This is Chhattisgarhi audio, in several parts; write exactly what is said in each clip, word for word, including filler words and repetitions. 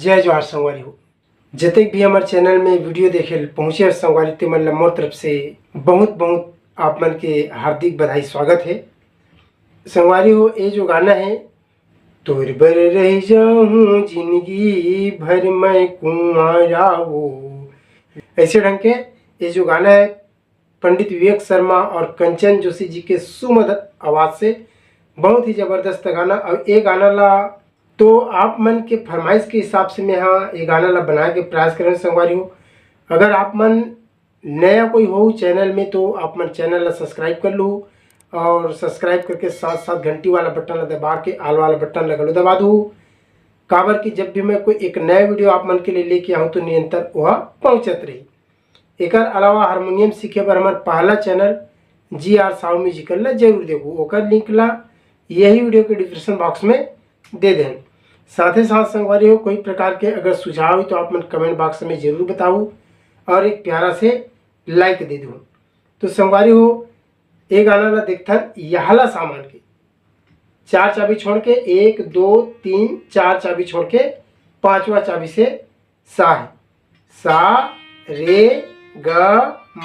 जय जोहार संगवारी हो, जतेक भी हमर चैनल में वीडियो देखे ल पहुँचे हो संगवारी, ते मन ल मोर तरफ से बहुत बहुत आप मन के हार्दिक बधाई, स्वागत है। संगवारी हो, ये जो गाना है, "तोर बर रह जाहूँ जिंदगी भर मैं कुंवारा वो", ऐसे ढंग के ये जो गाना है, पंडित विवेक शर्मा और कंचन जोशी जी के सुमधुर आवाज़ से, बहुत ही ज़बरदस्त गाना। और ये गाना ला तो आप मन के फरमाइश के हिसाब से मैं हाँ ये गाना ला बनाए के प्रयास करें संगवारी हो। अगर आप मन नया कोई हो चैनल में तो आप मन चैनल ला सब्सक्राइब कर लो और सब्सक्राइब करके साथ साथ घंटी वाला बटन ला दबा के ऑल वाला बटन ला घलो दबा दो, काबर कि जब भी मैं कोई एक नया वीडियो आप मन के लिए लेके आऊँ तो निरंतर वह पहुँचत रही। एकर अलावा हारमोनियम सीखे बर हमर पहला चैनल जी आर साहू म्यूजिकल ला जरूर देखो, ओकर लिंक ला यही वीडियो के डिस्क्रिप्शन बॉक्स में दे देन। साथ ही साथ संगवारी हो, कोई प्रकार के अगर सुझाव हो तो आप मन कमेंट बॉक्स में जरूर बताओ और एक प्यारा से लाइक दे दो। तो संगवारी हो, ये गाना ला देखथन यहला सामान के चार चाबी छोड़ के, एक, दो, तीन, चार चाबी छोड़ के पांचवा चाबी से सा है। सा, रे, ग, म,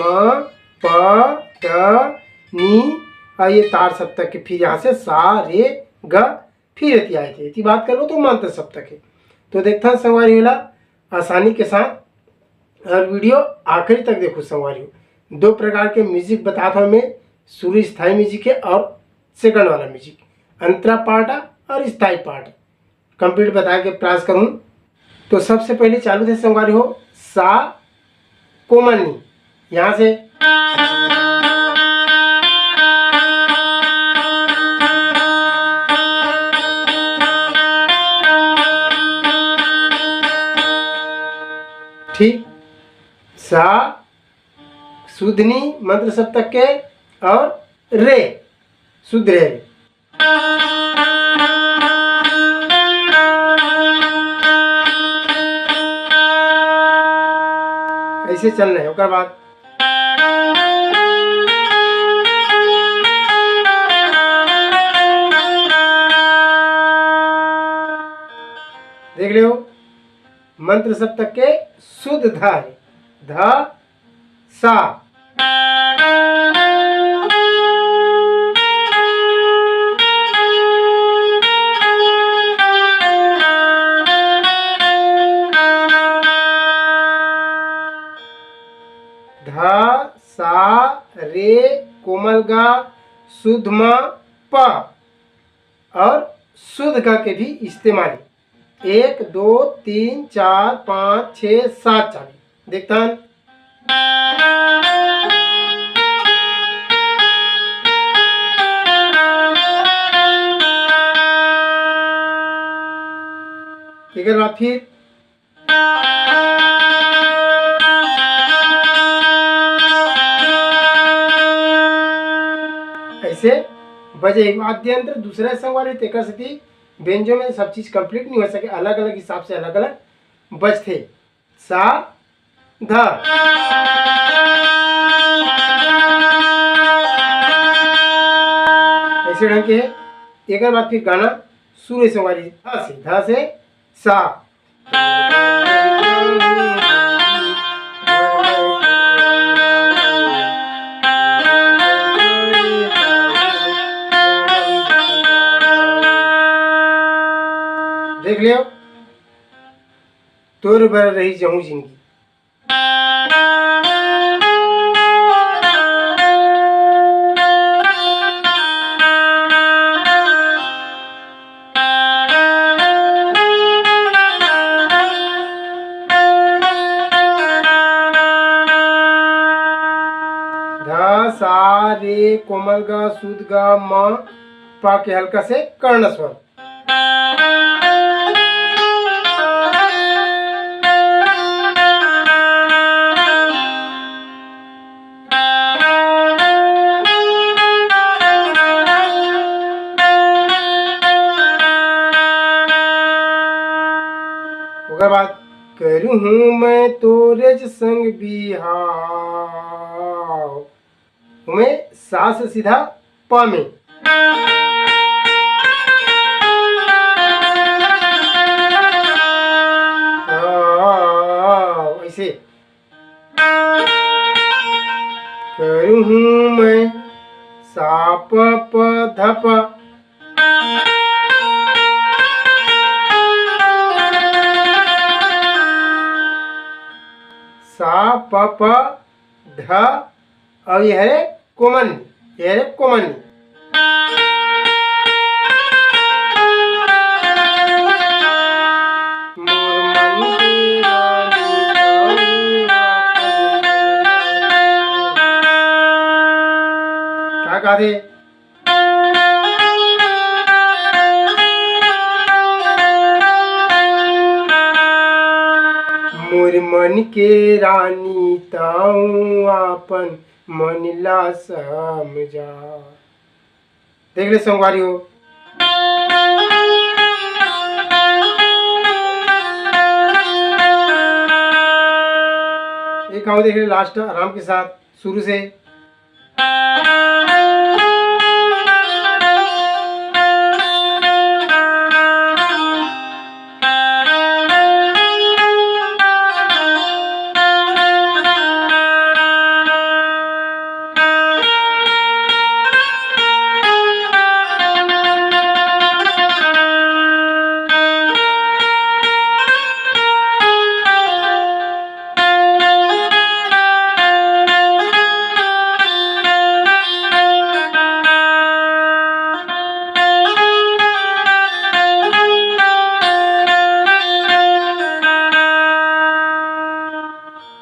प, द, नी, और ये तार सप्तक के, फिर यहाँ से सा, रे, ग, फिर एती आए थे। एती बात करो तो मंत्र सप्तक है। तो देखता संगवारी होला आसानी के साथ और वीडियो आखिरी तक देखो संगवारी हो। दो प्रकार के म्यूजिक बताता हूँ मैं, शुरू स्थाई म्यूजिक है और सेकंड वाला म्यूजिक, अंतरा पार्ट और स्थाई पार्ट। कंप्लीट बताए के प्रयास करूँ। तो सबसे पहले चालू थे संगवारी हो सा कोमल नी, यहाँ से ठीक सा शुद्ध नी मंत्र सप्तक के और रे शुद्ध रे। ऐसे चलना है। ओकर बाद देख लियो, मंत्र सप्तक के शुद्ध ध है, ध सा। ध, सा, रे, कोमल गा, शुद्ध म, प और शुद्ध ग के भी इस्तेमाल। एक, दो, तीन, चार, पाँच, छः, सात चाबी। देखथन। एकर बाद फिर ऐसे बजे वाद्य यंत्र दूसरा संग वाले, तेकर सेती बेंजो में सब चीज कंप्लीट नहीं हो सके, अलग-अलग हिसाब से अलग-अलग बजथे। सा, ध। ऐसे ढंग के है। एकर बाद फिर गाना शुरू से हमारी ध से, ध से सा। देख लियो, तोर बर रही जहूँ जिंदगी। ध, सा, रे, कोमल ग, शुद्ध ग, म, प के हल्का से कर्ण स्वर। ओकर बाद करूँ हूँ मैं तोरेच संग बिहाव। ओमे सा से सीधा प में। प। सा प प ध, अउ ये हरे कोमल नी, ये हरे कोमल नी। मोर मन के रानी तू अपन। का कहत हे? मोर मन के रानी तऊ अपन मन ला समझा। देख ले संगवारी हो, एक आओ देख ले लास्ट आराम के साथ शुरू से।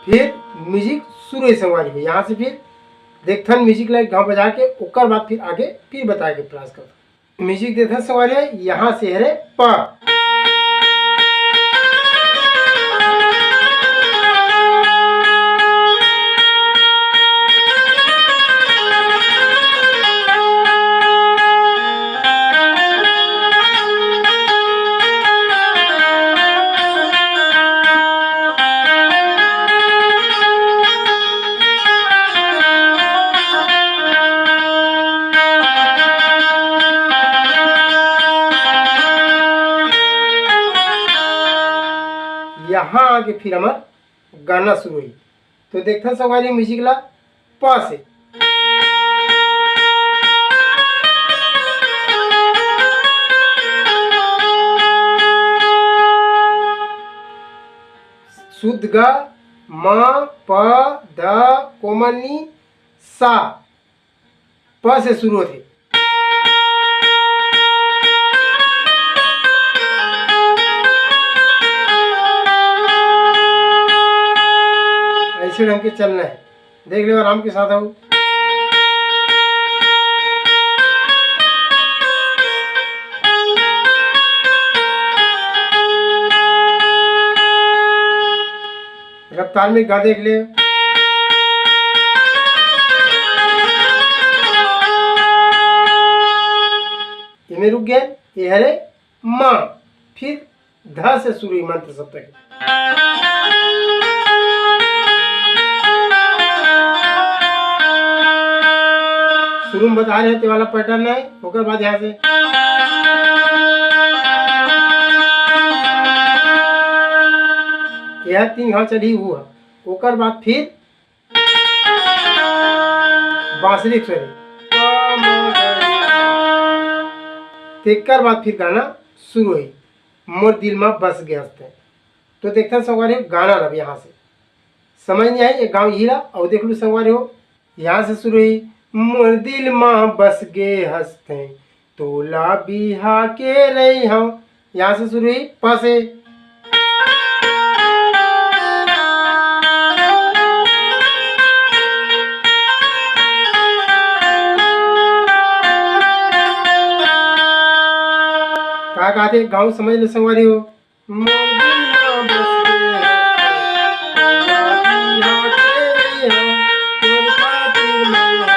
फिर म्यूजिक शुरू हे संगवारी हो। यहाँ से फिर देखथन म्यूजिक ला एक घाव बजा के, ओकर बाद फिर आगे फिर बताए के प्रयास करथन। म्यूजिक देखथन संगवारी हो, यहाँ से हरे प। यहाँ आके फिर हमर गाना शुरू होही। तो देखथन संगवारी म्यूजिक ला प से। शुद्ध ग, म, प, ध, कोमल नी, सा। प से शुरू होथे। ऐसे ढंग के चलना है। देख लो आराम के साथ आओ। रफ्तार में गा देख ले। एमे रुक गए, ये हरे म, फिर ध से शुरू हुई मंत्र सप्तक। शुरू में बता रहे हैं, ते वाला पैटर्न है, ओकर बाद यहाँ से यह तीन घाव चली हुआ, ओकर बाद फिर बांसुरी के स्वर, तेकर बाद फिर गाना शुरू होही, मोर दिल मा बस गे हस तैं। तो देखथन संगवारी हो, गाना ला यहाँ से समझ नहीं आई, एक घाव इही ला, अउ देख लू संगवारी हो, यहाँ से शुरू होही, मोर दिल मा बस गे हस तैं, तोला बिहा के रही हूँ। यहाँ से शुरू हुई, प से। का कहत हे, गाँव समझ ले संगवारी हो। मोर दिल मा बस गे हस तैं, तोला बिहा के रही हूँ, तोर खातिर मैं हूँ।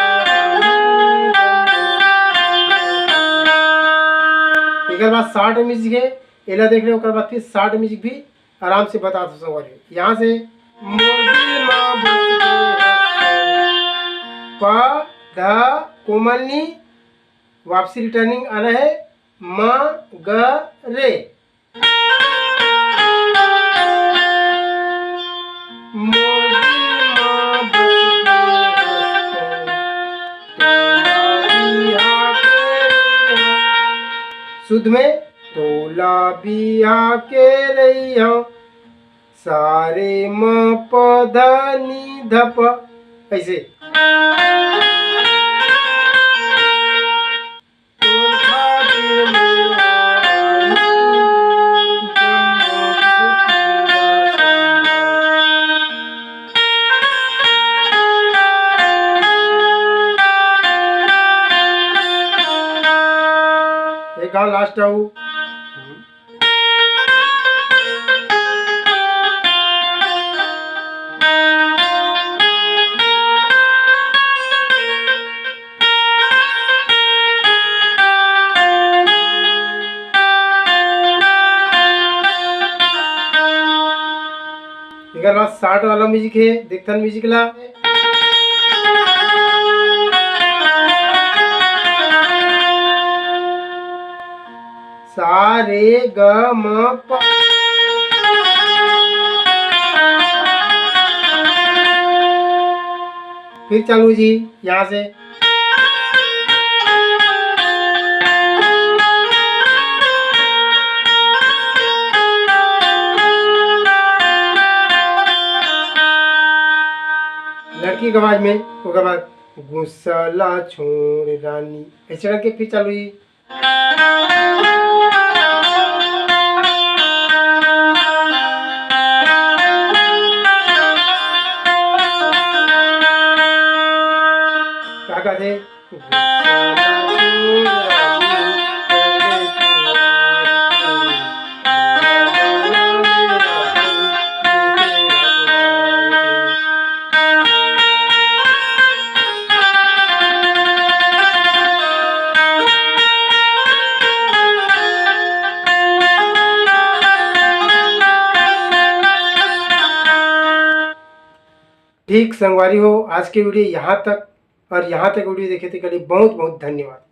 एकर बाद शार्ट म्यूजिक है, एला देख ले, ओकर बाद फिर शार्ट म्यूजिक भी आराम से बता दो संगवारी। यहाँ से मोर दिल मा बस गे हस तैं। प, ध, कोमल नी, वापसी रिटर्निंग आना है, म, ग, रे। मोर दिल मा बस गे हस तैं, तोला बिहा के शुद्ध में। तोला बिहा के रही हूँ, सारे म प ध नी ध प, ऐसे। एक गाँव लास्ट आऊ। एकर बाद साठ वाला म्यूजिक हे, देखथन म्यूजिक ला। सा रे ग म प। फिर चालू जी, यहाँ से। लड़की के आवाज में, ओकर बाद गुस्सा ला छोड़ रानी, ऐसे करके फिर चालू जी। का कहथे? ठीक संगवारी हो, आज के वीडियो यहाँ तक, और यहाँ तक वीडियो देखे तेकर लिए बहुत बहुत धन्यवाद।